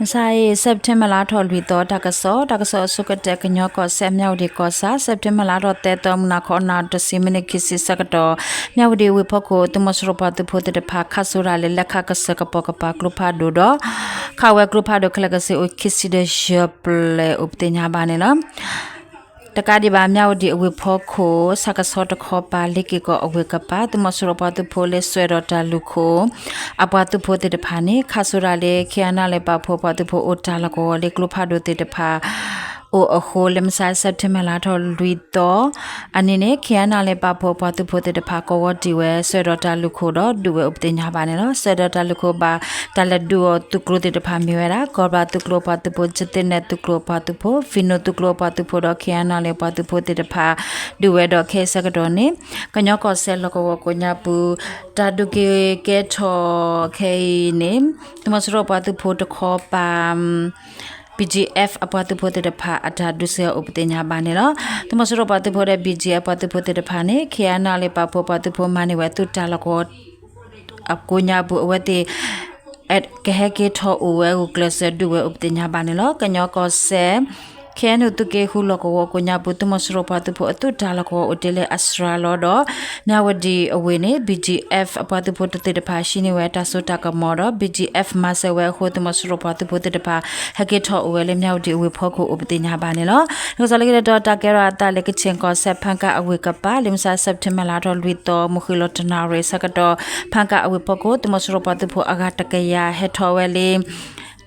မုၢ်ဆါအံၤ September လါထီၣ်လွံၢ်သီ တၢ်ကစီၣ်, တၢ်ကစီၣ်အဆိကတၢၢ် ကညီကီၢ်စဲၣ် မၠၣ်ဝတံၣ်ကီၢ်ဆၣ် September လါထီၣ်သၢသီ မုၢ်နၤခီ နၣ်ရံၣ်တဆံ မံးနံးခံဆံဆၢကတီၢ်, မၠၣ်ဝတံၣ်ဝ့ၢ်ဖီခိၣ် သုးမီၤစိရိၤပှၤသုးဖိသ့ၣ်တဖၣ် ခးစိးတၢ်လၢ လဲၤခးကစၢၢ်ကပိာ်ကပၤကျိဖးဒိၣ်ဒီး ခးဝဲကျိဖးဒိၣ်ခဲလၢာ်ကစ့ၢ်အိၣ် ခံဆံဒီးယဲၢ်ပျဲၢ်အိၣ်ပသ့ၣ်ညါဘၣ်န့ၣ်လီၤ. တကးဒံးဘၣ် မၠၣ်ဝတံၣ်အဝ့ၢ်ဖီခိၣ် ဆၣ်ကဆီတခီပၤ လ့က့ၤကီၢ်အဝ့ၢ်ကပၤ သုးမီၤစိရိၤပှၤသုးဖိလၢစွဲဒီးတၢ်လူၢ်ခိၣ် အပှၤသုးဖိသ့ၣ်တဖၣ်န့ၣ် ခးစိးတၢ်လၢ ခ့ၣ်အဲၣ်နၣ်လၢ ပာ်ဖှိၣ်ပှၤသုးဖိအိၣ်တၢ်လီၢ်ကဝီၤလၢကျိဖးဒိၣ်သ့ၣ်တဖၣ် အိၣ်အဃိ လၢမုၢ်ဆါ September လါထီၣ်လွံၢ်သီ အနံၤန့ၣ် ခ့ၣ်အဲၣ်နၣ်လၢ ပာ်ဖှိၣ်ပှၤသုးဖိသ့ၣ်တဖၣ် ကဝီၤတံၢ်ဝဲ စွဲဒီးတၢ်လူၢ်ခိၣ်ဒီး ဒုးဝဲအိၣ်ပသ့ၣ်ညါဘၣ်န့ၣ်လီၤ. စွဲဒီးတၢ်လူၢ်ခိၣ်ဘၣ် တၢ်လဲၤဒုးအီၤသုးကျိၤသ့ၣ်တဖၣ်မ့ၢ်ဝဲဒၣ် ကီၢ်ဘျၣ်သုးကျိၤပှၤသုးဖိ, ကသ့ၣ်နဲၣ်သုးကျိၤပှၤသုးဖိ, ဖံနိသုးကျိၤပှၤသုးဖိဒီး ခ့ၣ်အဲၣ်နၣ်လၢ ပှၤသုးဖိသ့ၣ်တဖၣ် ဒုးဝဲဒီးခဲအံၤဆၢကတီၢ်န့ၣ် ကညီကီၢ်စဲၣ်လီၢ်ကဝီၤကိးညါပူၤ တၢ်ဒုးက့ၤကဲထီၣ်ခဲအံၤန့ၣ် သုးမီၤစိရိၤပှၤသုးဖိတခီပၤ BGF အပှၤသုးဖိသ့ၣ်တဖၣ် အတၢ်ဒုးစဲအိၣ်ပသ့ၣ်ညါဘၣ်န့ၣ်လီၤ. သုးမီၤစိရိၤပှၤသုးဖိဒီး BGF ပှၤသုးဖိသ့ၣ်တဖၣ်န့ၣ် ခ့ၣ်အဲၣ်နၣ်လၢ ပာ်ဖှိၣ်ပှၤသုးဖိမၤန့ၢ်ဝဲသုးတၢ်လီၢ်ကဝီၤ အကိးညါပူၤ အဝဲသ့ၣ် ကဟဲက့ၤထီၣ်အိၣ်ဝဲဂုာ်ကျဲးစၢးဒုးဝဲအိၣ်ပသ့ၣ်ညါဘၣ်န့ၣ်လီၤ. ကညီကီၢ်စဲၣ် ခ့ၣ်အဲၣ်နူၣ် သုးက့ဃုလီၢ်ကဝီၤကိးညါပူၤ သုးမီၤစိရိၤပှၤသုးဖိအသုးတၢ်လီၢ်ကဝီၤအိၣ်တ့ၢ်လၢအစှၤလီၤဒီး မၠၣ်ဝတံၣ်အဝ့ၢ်န့ၣ် BGF အပှၤသုးဖိတသ့ၣ်တဖၣ် ဟံးန့ၢ်ဝဲတၢ်စိတၢ်ကမီၤဒီး BGF မၤစၢၤဝဲအဃိ သုးမီၤစိရိၤပှၤသုးဖိသ့ၣ်တဖၣ် ဟဲက့ၤထီၣ်အိၣ်ဝဲလၢမၠၣ်ဝတံၣ်အဝ့ၢ်ဖီခိၣ်အိၣ်ပသ့ၣ်ညါဘၣ်န့ၣ်လီၤ. တၢ်ကစီၣ်လၢခံတတီၤ တၢ်ကဲထီၣ်အသးလၢ ကခ့ၣ်ကီၢ်စဲၣ် ဖၣ်ကၣ်အဝ့ၢ်ကပၤ လၢမုၢ်ဆါ September လါထီၣ်လွံၢ်သီ မုၢ်ဃ့ၢ်လီၤတနၣ်ရံၣ်ဆၢကတီၢ် ဖၣ်ကၣ်အဝ့ၢ်ဖီခိၣ် သုးမီၤစိရိၤပှၤသုးဖိအဂၤတကယၤ ဟဲထီၣ်ဝဲလၢ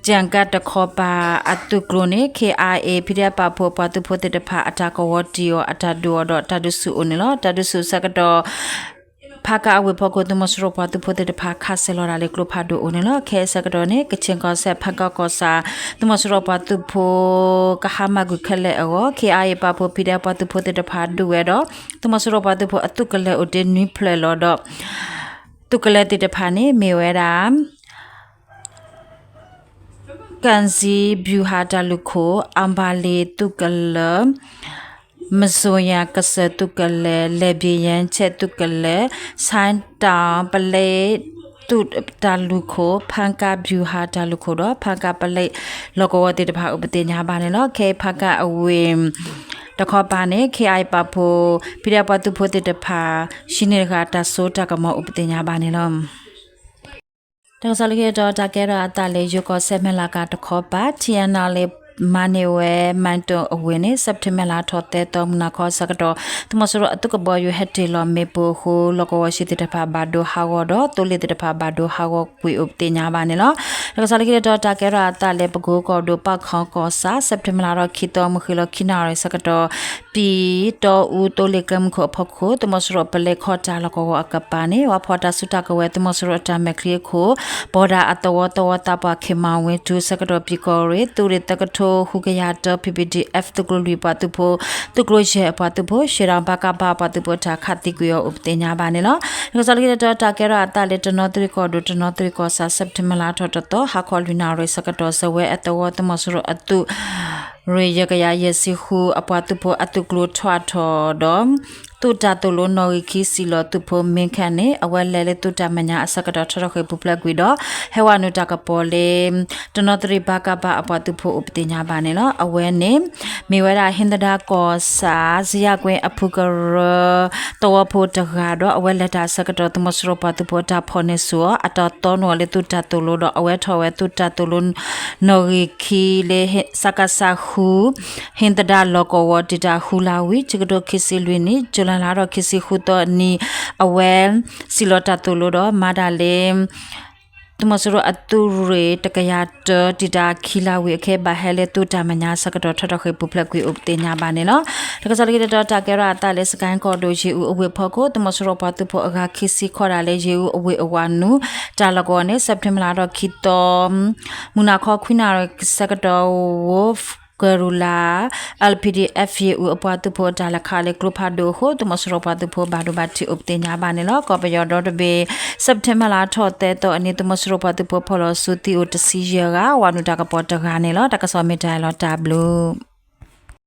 ကၠဲၣ်ကၣ်တခီပၤအသုးကျိၤန့ၣ် ခ့ၣ်အဲၣ်အ့ၣ် ဖံဒဲပာ်ဖှိၣ်ပှၤသုးဖိသ့ၣ်တဖၣ် အတၢ်ကဝီၤတံၢ်အီၤ အတၢ်ဒုးအီၤဒီး တၢ်ဒုးဆူၣ်အိၣ်န့ၣ်လီၤ. တၢ်ဒုးဆူၣ်ဆၢကတီၢ် ဖၣ်ကၣ်အဝ့ၢ်ဖီခိၣ် သုးမီၤစိရိၤပှၤသုးဖိသ့ၣ်တဖၣ် ခးစဲလီၤတၢ်လၢကျိဖးဒိၣ်အိၣ်န့ၣ်လီၤ. ခဲအံၤဆၢကတီၢ်န့ၣ် ကခ့ၣ်ကီၢ်စဲၣ် ဖၣ်ကၣ်ကီၢ်ဆၣ် သုးမီၤစိရိၤပှၤသုးဖိ ကဟါမၢ်ကွံာ်ခဲလၢာ်အဂီၢ် ခ့ၣ်အဲၣ်အ့ၣ် ပာ်ဖှိၣ် ဖံဒဲပှၤသုးဖိသ့ၣ်တဖၣ်ဒုးဝဲဒီး သုးမီၤစိရိၤပှၤသုးဖိအသုးကလၢၤအိၣ်တ့ၢ်နွံဖျၢၣ်လီၤဒီး သုးကလၢၤသ့ၣ်တဖၣ်န့ၣ် မ့ၢ်ဝဲဒၣ် ကၣ်စံဘျူၤဟၣ်တၢ်လုၢ်ခိၣ်, အၣ်ဘၣ်လ့ၤသုးကလၢၤ, မစိယၤကစၢၢ်သုးကလၢၤ, လဲၤဘံၣ်ယဲၣ်ဆဲးသုးကလၢၤ, ဆၣ်တၢ်ပလဲသုးတၢ်လုၢ်ခိၣ်, ဖၣ်ကၣ်ဘျူၤဟၣ်တၢ်လုၢ်ခိၣ်ဒီး ဖၣ်ကၣ်ပလဲလီၢ်ကဝီၤသ့ၣ်တဖၣ်အိၣ်ပသ့ၣ်ညါဘၣ်န့ၣ်လီၤ. ခဲအံၤဖၣ်ကၣ်အဝ့ၢ်တခီပၤန့ၣ် ခ့ၣ်အဲၣ်အ့ၣ် ပာ်ဖှိၣ် ဖံဒဲပှၤသုးဖိသ့ၣ်တဖၣ် ဟံးန့ၢ်တဂၤတၢ်စိတၢ်ကမီၤအိၣ်ပသ့ၣ်ညါဘၣ်န့ၣ်လီၤ. တၢ်ကစီၣ်လၢခံတတီၤ တၢ်ကဲထီၣ်အသးလၢ ယိၤကီၢ်စဲၣ် မဲၢ်လးကၤတခီပၤ ထံအနၣ်လၢ မၤန့ၢ်ဝဲ မၣ်တိၣ်အဝ့ၢ်န့ၣ် September လါထီၣ်သၢသီ မုၢ်နၤခီဆၢကတီၢ် သုးမီၤစိရိၤအသုးကဘီယူၤဟဲတ့ၢ်လီၤမ့ၣ်ပိၢ်အဃိ လီၢ်ကဝီၤဆှံသ့ၣ်တဖၣ်ဘၣ်ဒိဟးဂီၤဒီး သိလ့ၣ်သ့ၣ်တဖၣ်ဘၣ်ဒိဟးဂီၤကွံာ်အိၣ်ပသ့ၣ်ညါဘၣ်န့ၣ်လီၤ. တၢ်ကစီၣ်လၢခံတတီၤ တၢ်ကဲထီၣ်အသးလၢ ပကိကီၢ်ဒိၣ် ပၣ်ခီကီၢ်ဆၣ် September လါထီၣ်ခံသီ မုၢ်ဃ့ၢ်လီၤခံနၣ်ရံၣ်ဆၢကတီၢ် ပံၣ်တီအူသိလ့ၣ်ကျဲမုၢ်ခိၣ်အဖီခိၣ် သုးမီၤစိရိၤပလဲခီၣ်တၢ်လီၢ်ကဝီၤအကပၤန့ၣ် ပှၤဖီၣ်တၢ်စုတၢ်ကဝဲၤ သုးမီၤစိရိၤအတၢ်မဲာ်ချံအခိၣ် ဘီၣ်ဒၣ်အသဝီသဝီသးပှၢ် ခ့ၣ်မၤဝ့ တုၤဆၢကတီၢ် ပံၣ်ကီၢ်ရ့ၣ် သုးရ့ၣ်သၢကထိဃုကယၤတၢ ဖံၣ်ပံၣ် PDF သုးကျိၤလွံၢ်ပှၤသုးဖိ သုးကျိၤယဲၢ်အပှၤသုးဖိ ရှ့ၣ်ဒီး ပကဖ အပှၤသုးဖိအတၢ်ခးသံကွံာ်အီၤအိၣ်ပသ့ၣ်ညါဘၣ်န့ၣ်လီၤ. တၢ်ကစီၣ်လၢခံတတီၤ တၢ်ကဲထီၣ်အသးလၢ တနီသရံၣ်ကီၢ်ဒိၣ် တနီသရံၣ်ကီၢ်ဆၣ် September လါထီၣ်တသီ ဟါခီလွံၢ်နၣ်ရံၣ်ဆၢကတီၢ် စၢၤဝဲအသဝီ သုးမီၤစိရိၤအသုး ရ့ၣ်ယဲၢ်ကယၤယဲၢ်ဆံဃု အပှၤသုးဖိအသုးကျိၤထွဲထီၣ်ဒီး သုးတၢ်သိၣ်လိနီၣ်ဂံၢ်ခံ စံၣ်လီၤသုးဖိမ့ၢ်ခၣ်န့ၣ် အဝဲလဲၤလၢသုးတၢ်မဲာ်ညါအဆၢကတီၢ် ထီထီၣ်ဃ့ၢ်ပူၤဖျဲးကွံာ်ဒီး ဟဲဝဲနုာ်တၢ်ကပီၤလၢ တနီသရံၣ် ပကဖ အပှၤသုးဖိအိၣ်ပသ့ၣ်ညါဘၣ်န့ၣ်လီၤ. အဝဲန့ၣ် မ့ၢ်ဝဲဒၣ်ဟ့ၣ်သဒၣ်ကီၢ်ဆၣ် စယၢ်ကွ့အဖုကရၢ သဝီဖိတဂၤဒီး အဝဲလဲၤတၢ်အဆၢကတီၢ် သုးမီၤစိရိၤပှၤသုးဖိအတၢ်ဖီၣ်န့ၢ်ဆူၣ်အီၤ အတၢ်တီနုာ်အီၤလၢသုးတၢ်သိၣ်လိဒီး အဝဲထီၣ်ဝဲသုးတၢ်သိၣ်လိ နီၣ်ဂံၢ်ခံလၢ စကစ ဃု ဟ့ၣ်သဒၣ်လီၢ်ကဝီၤ တံာ်တာ်ဃုလါဝံၤ ခံကထိခံဆံလွံၢ်နံၣ် July လါထီၣ်ခံဆံဃုသီအနံၤ အဝဲ စံၣ်လီၤတၢ်သိၣ်လိဒီး မၤတၢ်လၢ သုးမီၤစိရိၤအသုးရ့ၣ်တကယၤတၢ တံာ်တာ်ခံလါဝံၤအခဲ ဘၣ်ဟဲလၢသုးတၢ်မဲာ်ညါအဆၢကတီၢ် ထီထီၣ်ဃ့ၢ်ပူၤဖျဲးကွံာ်အိၣ်ပသ့ၣ်ညါဘၣ်န့ၣ်လီၤ. တၢ်ကစီၣ်လၢခံတတီၤ တၢ်ကဲထီၣ်အသးလၢ စကဲၣ်ကီၢ်ဒိၣ် ယ့ၣ်အူအဝ့ၢ်ဖီခိၣ် သုးမီၤစိရိၤပှၤသုးဖိအဂၤခံဆံခီဒၣ်လၢ ယ့ၣ်အူအဝ့ၢ်အဝၤနုာ် တၢ်လီၢ်ကဝီၤန့ၣ် September လါထီၣ်ခံသီ မုၢ်နၤခီခွံနၣ်ရံၣ်ဆၢကတီၢ် ဝိကရူၢ်လး LPDF ယ့ၣ်အူအပှၤသုးဖိအတၢ်လဲၤခးလၢကျိဖးဒိၣ်အဃိ သုးမီၤစိရိၤပှၤသုးဖိဘၣ်ဒိဘၣ်ထံးအိၣ်ပသ့ၣ်ညါဘၣ်န့ၣ်လီၤ. ကီၢ်ပယီၤဒီတဘ့ၣ် September လါထီၣ်သၢသီအနံၤ သုးမီၤစိရိၤပှၤသုးဖိဖီၣ်လီၤစုသံအိၣ်တဆံယဲၢ်ဂၤ ဝၤနုာ်တၢ်ကပီၤတဂၤန့ၣ်လီၤ. တၢ်ကစီၣ်မ့ၢ်တၢ်အံၤလီၤ တၢ်ဘျုး